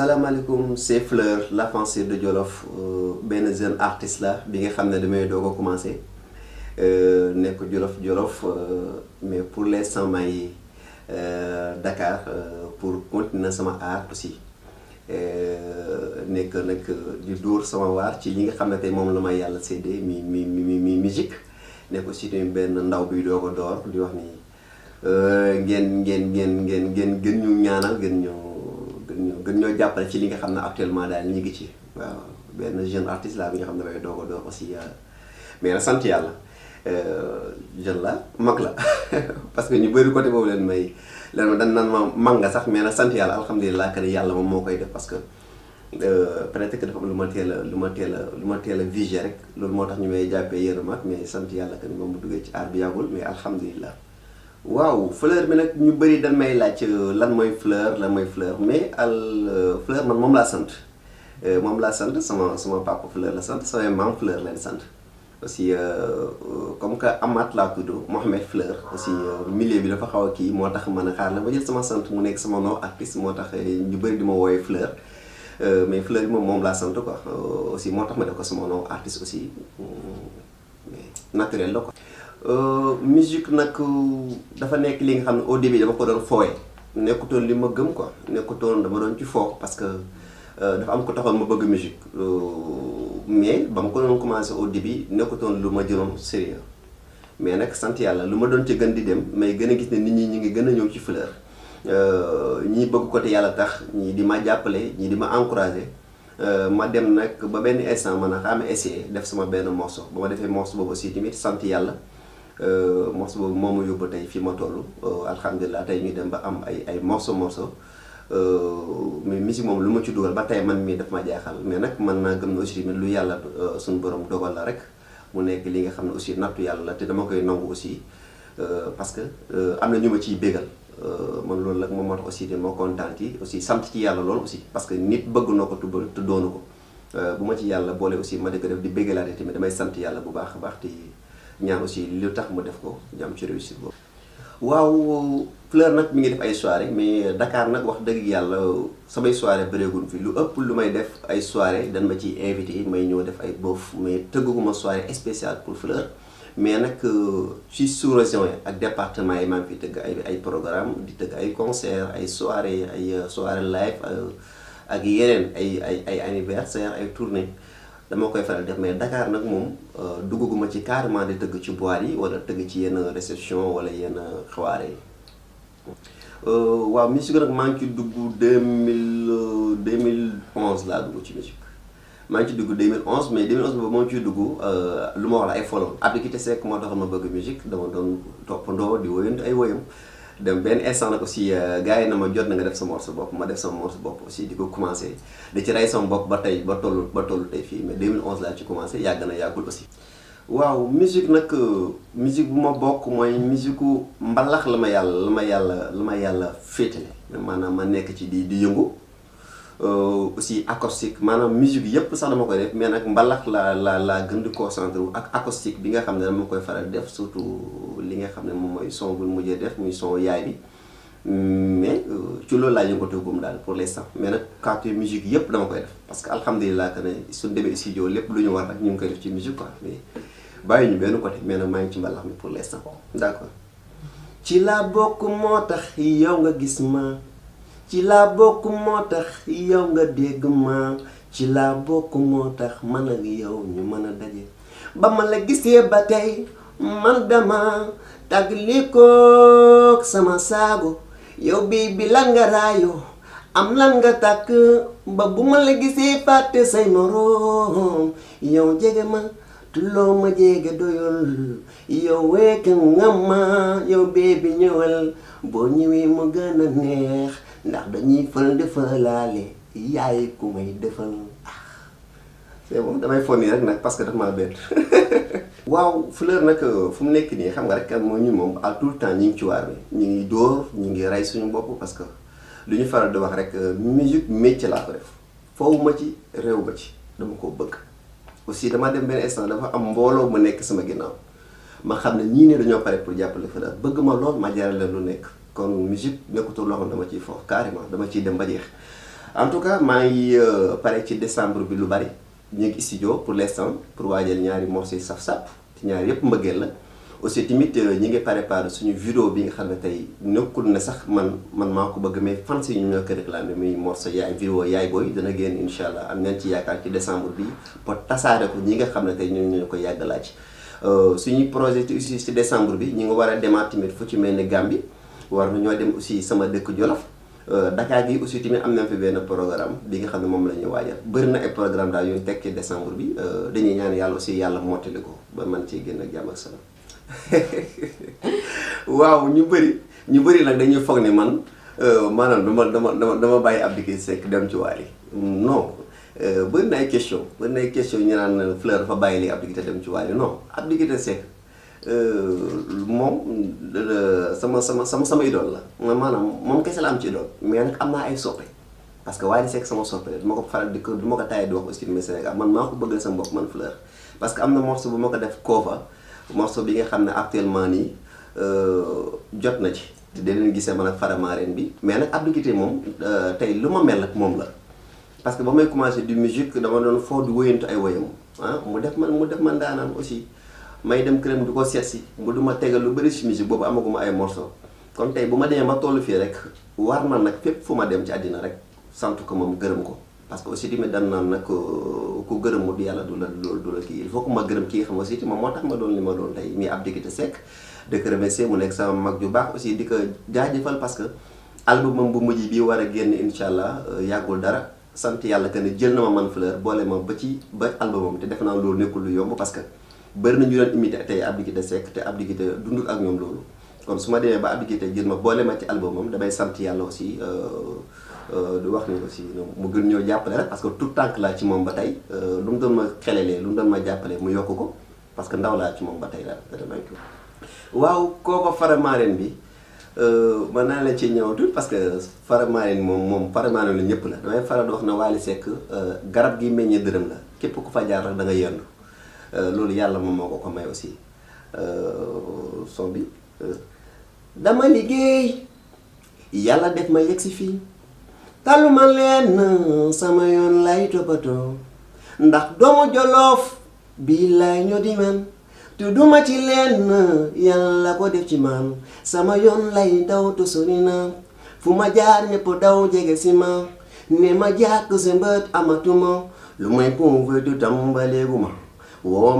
salaamaaleykum c'est Fleur l'avancée de Jolof benn jeune artiste la bi nga xam ne damay doog a commencé nekk Jolof mais pour l'instant maa ngi Dakar pour continuer sama art aussi nekk nag di dóor sama waar ci li nga xam ne tey moom la may yàlla séddee mi musique nekk aussi tamit benn ndaw bi doog a door di wax ni ngeen gën ñu ñaanal gën ñoo jàppale ci li nga xam ne actuellement daal ñu ngi ci waaw benn jeune artiste la bi nga xam ne dafay doog a door aussi mais nag sant yàlla jeune la mag la parce que ñu bëri côté boobu leen may leen dañ naan ma mag nga sax mais nag sant yàlla alhamdulilah que yàlla moom moo koy def parce que peut-être que dafa am lu ma teel a vigé rek loolu moo tax ñu may jàppee yéen a mag mais sant yàlla que ni moom mu duggee ci aar bi yàggul mais alhamdulilah. waaw fleur bi nag ñu bëri dañ may laaj lan mooy fleur mais fleur man moom laa sant sama papa fleur la sant sama maam fleur leen sant aussi comme que Amath laa tudd Mohamed Fleur aussi milieu bi dafa xaw a kii moo tax man a xaar la ba jël sama sant mu nekk sama nom artiste moo tax ñu bëri di ma woowee fleur mais fleur bi moom laa sant quoi aussi moo tax ma def ko sama nom artiste aussi naturel la quoi. Musique nag dafa nekk li nga xam ne au début dama ko doon fooye nekkutoon li ma gëm quoi nekkutoon dama doon ci foo parce que dafa am ko taxoon ma bëgg musique mais ba ma ko doon commencé au début nekkutoon lu ma jëloon sérieux mais nag sant yàlla lu ma doon ci gën di dem may gën a gis ne nit ñi ñu ngi gën a ñëw ci Fleur ñii bëgg côté yàlla tax ñii di ma jàppale ñii di ma encouragé ma dem nag ba benn instant man a xaama essayé def sama benn morceau ba ma defee morceau boobu aussi tamit sant yàlla morceau boobu moo ma yóbbu tey fii ma toll alhamdulilah tey ñu dem ba am ay morceau mais musique moom lu ma ci dugal ba tey man mii daf ma jaaxal mais nag man naa gëm ne aussi lu yàlla suñu borom dogal la rek mu nekk li nga xam ne aussi nattu yàlla la te dama koy nangu aussi parce que am na ñu ma ciy bégal man loolu nag moom moo tax aussi dama kontaan ci aussi sant ci yàlla loolu aussi parce que nit bëgg na ko te doonu ko bu ma ci yàlla boole aussi ma di ko def di bégalaate tamit damay sant yàlla bu baax a baax te ñaan aussi lu tax mu def ko ñu am ci réussite boobu. waaw Fleur nag mi ngi def ay soirée mais Dakar nag wax dëgg yàlla samay soirée bëreegul fi lu ëpp lu may def ay soirée dañ ma ciy invité may ñëw def ay bof mais tëgguma soirée spéciale pour Fleur mais nag ci sous-région yi ak département yi maa ngi fi tëgg ay programme di tëgg ay concert ay soirée live ak yeneen ay anniversaire ay tournée dama koy faral def mais Dakar nag moom dugguma ci carrément di tëgg ci boîte yi wala tëgg ci yenn réception wala yenn xawaare yi. waaw musique nag maa ngi ci dugg 2011 laa dugg ci musique maa ngi ci dugg 2011 mais 2011 boobu moo ciy dugg lu ma wax la ay follow Abdou Kité Seck moo tax ma bëgg musique dama doon toppandoo di woyantu ay woyam dem benn instant nag aussi gars yi na ma jot na nga def sa morceau bopp ma def sama morceau bopp aussi di ko commencé di ci rey sama bopp ba tey ba toll tey fii mais 2011 laa ci commencé yàgg na yàggul aussi. waaw musique nag musique bu ma bokk mooy musique mbalax la ma yàlla féetale maanaam ma nekk ci di yëngu aussi acoustique maanaam musique yépp sax dama koy def mais nag mbalax laa gën di concentré wu ak acoustique bi nga xam ne dama koy faral def surtout li nga xam ne moom mooy son bu mujjee def muy son yaay bi mais ci loolu laa yëngatagum daal pour l'instant mais nag côté musique yépp dama koy def parce que alhamdulilah que ne suñu demee studio lépp lu ñu war rek ñu ngi koy def ci musique quoi mais bàyyi ñu benn côté mais nag maa ngi ci mbalax mi pour l'instant d'accord. ci laa bokk moo tax yow nga gis ma ci laa bokk moo tax yow nga dégg ma ci laa bokk moo tax man ak yow ñu mën a daje ba ma la gisee ba tey man dama tàggalikook sama saago yow bii bi lan nga raayoo am lan nga tàkk ba bu ma la gisee fàtte say moroom yow jege ma tulloo ma jege doyul yow wekk nga ma yow bii bi ñëwal boo ñëwee mu gën a neex ndax dañuy fël defalaale yaay ku may defal c'est bon damay fonni rek nag parce que daf maa bett. waaw Fleur nag fu mu nekk nii xam nga rek moo ñu moom à tout le temps ñi ngi ci waar bi ñu ngi dóor ñu ngi rey suñu bopp parce que lu ñu faral di wax rek musique métier laa ko def foofu ma ci réew ma ci dama ko bëgg aussi dama dem benn instant dafa am mbooloo mu nekk sama ginnaaw ma xam ne ñii ne dañoo pare pour jàppale Fleur bëgg ma lool ma jaral leen lu nekk kon musique nekkutul loo xam dama ciy foofu carrément dama ciy dem ba jeex en tout cas maa ngi pare ci décembre bi lu bari ñu ngi studio pour l'instant pour waajal ñaari morceaux yi saf-sap ci ñaari yëpp mbëggeel la aussi tamit ñi ngi préparé suñu vidéo bi nga xam ne tey nekkul ne sax man maa ko bëgg mais fans yi ñu ñoo ko réclamé muy morceau yaay vidéo yaay booy dana génn incha allah am nañ ci yaakaar ci décembre bi pour tasaare ko ñi nga xam ne tey ñoo ko yàgg laaj suñuy projet aussi ci décembre bi ñi nga war a demaat tamit fu ci mel ni Gambie war na ñoo dem aussi sama dëkk Jolof Dakar gi aussi tamit am nañ fi benn programme bi nga xam ne moom la ñuy waajal bëri na ay programme daal yu ñu teg ci décembre bi dañuy ñaan yàlla aussi yàlla mottali ko ba man ciy génn ak jàmm ak salaam waaw ñu bëri nag dañuy foog ne man maanaam dama bàyyi Abdou Guité Seck dem ci Wally non bëri na ay question ñu naan Fleur dafa bàyyi léegi Abdou Guité dem ci Wally non Abdou Guité Seck moom sama idole la maanaam moom kese la am ci idole mais nag am naa ay soppe parce que Wally Seck sama soppe la du ma ko faral du ma ko taayee di wax aussi mais Sénégal man maa ko bëggal sama bopp man Fleur parce que am na morceau bu ma ko def cover morceau bi nga xam ne actuellement nii jot na ci te dinañ gisee man ak Faramareen bi mais nag Abdou Guité moom tey lu ma mel ak moom la parce que ba may commencé du musique dama doon foo di wéyantu ay woyam mu def man daanaan aussi may dem këram di ko seet si mu du ma tegal lu bëri si musique boobu amaguma ay morceau kon tey bu ma demee ma tollu fii rek war na nag fépp fu ma dem ci àddina rek sant ko moom gërëm ko parce que aussi tamit dan naan nag ku gërëmut yàlla du la kii il faut que ma gërëm kii xam aussi moom moo tax ma doon li ma doon tey mi Abdou Guité Seck di ko remercier mu nekk sama mag ju baax aussi di ko jaajëfal parce que album bu mujj bi war a génn incha allah yàggul dara sant yàlla que ne jël na ma man Fleur boole ma ba albumam te def naa loolu nekkul lu yomb parce que bëri na ñu doon imité tey Abdou Guité Seck te Abdou Guité dundul ak ñoom loolu kon su ma demee ba Abdou Guité jël ma boole ma ci albumam damay sant yàlla aussi du wax ni aussi mu gën ñoo jàppale rek parce que tout tànk laa ci moom ba tey lu mu doon ma xelelee lu mu doon ma jàppale mu yokk ko parce que ndaw laa ci moom ba tey daal damay ko waaw kooko Faramareen bi mën naa la ci ñëw tuuti parce que Faramareen moom Faramareen la ñëpp la damay faral di wax na Wally Seck garab gi meññee dërëm la képp ku fa jaar rek da nga yendu loolu yàlla moom moo ko may aussi son bi dama liggéey yàlla def ma yegg si fii taluma leen sama yoon lay toppatoo ndax doomu Jolof bii lay ñoo di man tudduma ci leen yàlla ko def ci man sama yoon lay daw to sori na fu ma jaar ñëpp daw jege si ma ne ma jàkk sa mbët amatuma lu may prouvé du tàmbaleegu ma woo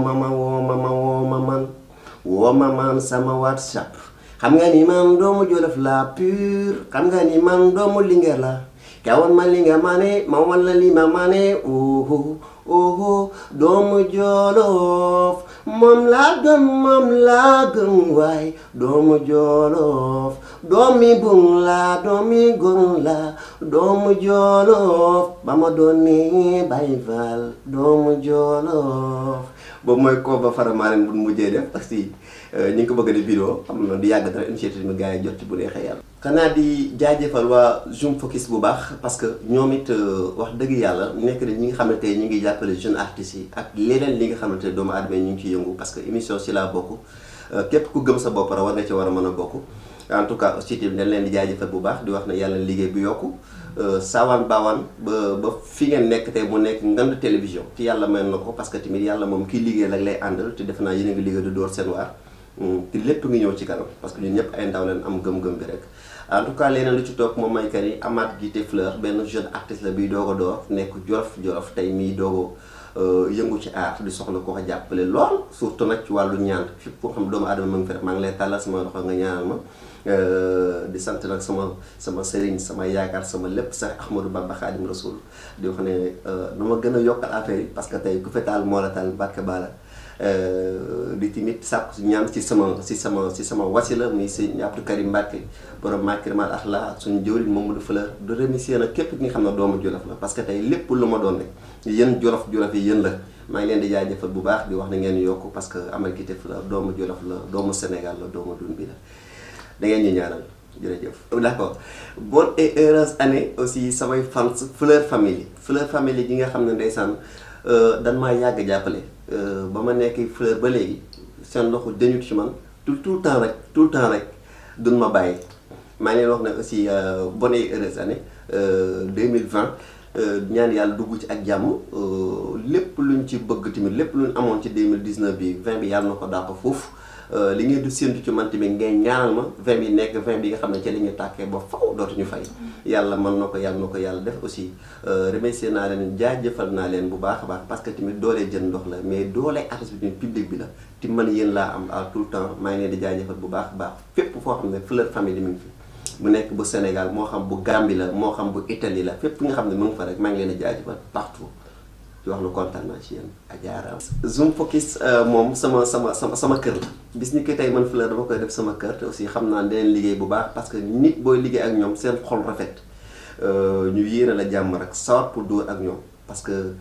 ma man sama WhatsApp xam nga ni man doomu Jolof la pur xam nga ni man doomu Linguère la kawan ma Linguère ma ne ma walla li ma ne oho doomu Jolof moom laa gëm waay doomu Jolof doomi bung la doomi gon la doomu Jolof ba ma doon ne Baay Faal doomu Jolof boobu mooy koo ba Faramareen bu mujjee def aussi ñu ngi ko bëgg di vidéo xam na di yàgg dara initiative mi gars yi jot ci bu neexee yàlla xanaa di jaajëfal waa Zoom Focus bu baax parce que ñoom it wax dëgg yàlla nekk na ñi nga xamante ñu ngi jàppale jeunes artistes yi ak leneen li nga xamante ne doomu aadama yi ñu ngi ciy yëngu parce que émission si laa bokk képp ku gëm sa bopp war nga ci war a mën a bokk en tout cas aussi tamit dañ leen di jaajëfal bu baax di wax ne yàlla liggéey bu yokku saawaan baawaan ba fi ngeen nekk tey mu nekk ngand télévision ci yàlla may na ko parce que tamit yàlla moom kii liggéey lag lay àndal te def naa yéen a ngi liggéey du door seen waar te lépp ngi ñëw ci kanam parce que ñun ñëpp ay ndaw leen am gëm-gëm bi rek en tout cas leneen lu ci topp moom may kari Amath Guité Fleur benn jeune artiste la biy doog a door nekk Jolof tey miy doog a yëngu ci art di soxla koo ko jàppale lool surtout nag ci wàllu ñaan fépp koo xam doomu aadama ma ngi fi rek maa ngi lay tàllal sama loxo nga ñaanal ma di sant nag sama sëriñ sama yaakaar sama lépp sax Ahmadou Bamba Khadim Rasoul di wax ne nu ma gën a yokkal affaire yi parce que tey ku fe taal moo la taal barke baala di timit sàkku ñaan ci sama wasila muy sëñ Abdou Karim Mbacke borom Makarimal Akhlaq ak suñu jëwriñ Mamadou Fleur de remercier nag képp ki nga xam ne doomu Jolof la parce que tey lépp lu ma doon rek yéen Jolof yi yéen la maa ngi leen di jaajëfal bu baax di wax na ngeen yokk parce que Amath Guité Fleur doomu Jolof la doomu Sénégal la doomu dun bi la da ngeen ñu ñaanal jërëjëf. d'accord bonne et heureuse année aussi samay fans Fleur famille gi nga xam ne ndeysaan dan maa yàgg jàppale ba ma nekk Fleur ba léegi seen loxo dañut ci man tout le temps rek duñ ma bàyyi maa ngi leen wax ne aussi bonne et heureuse année 2020 ñaan yàlla dugg ci ak jàmm lépp luñ ci bëgg tamit lépp luñ amoon ci 2019 bi 20 bi yàlla na ko dàq foofu li ngeen di séntu ci man tamit ngeen ñaanal ma 20 bi nekk 20 bi nga xam ne ci li ñu tàkkee ba faw dootuñu fay yàlla mën na ko yàlla def aussi remercier naa leen jaajëfal naa leen bu baax a baax parce que tamit doolee jën ndox la mais doolee artiste bi tamit public bi la te man yéen laa am à tout le temps maa ngi leen di jaajëfal bu baax a baax fépp foo xam ne Fleur Family mi ngi fi bu nekk bu Sénégal moo xam bu Gambie la moo xam bu Italie la fépp nga xam ne mu ngi fa rek maa ngi leen di jaajëfal partout di wax lu kontaan naa ci yéen ajaaraam. Zoom Focus moom sama kër la bis ni ko tey man Fleur dama koy def sama kër te aussi xam naa dinañ liggéey bu baax parce que nit booy liggéey ak ñoom seen xol rafet ñu yéene la jàmm rek sawar pour dóor ak ñoom parce que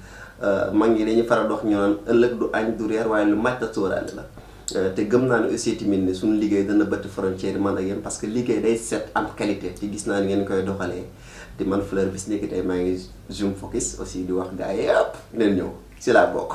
mag ñi dañuy faral di wax ñu naan ëllëg du añ du reer waaye lu mat a sóoraale la. te gëm naa ne aussi tamit ne suñu liggéey dana bëtt frontière man ak yéen parce que liggéey day set am qualité te gis naa ni ngeen koy doxalee te man Fleur bis nekk tey maa ngi Zoom Focus aussi di wax gars yi yëpp neen ñëw si laa bokk.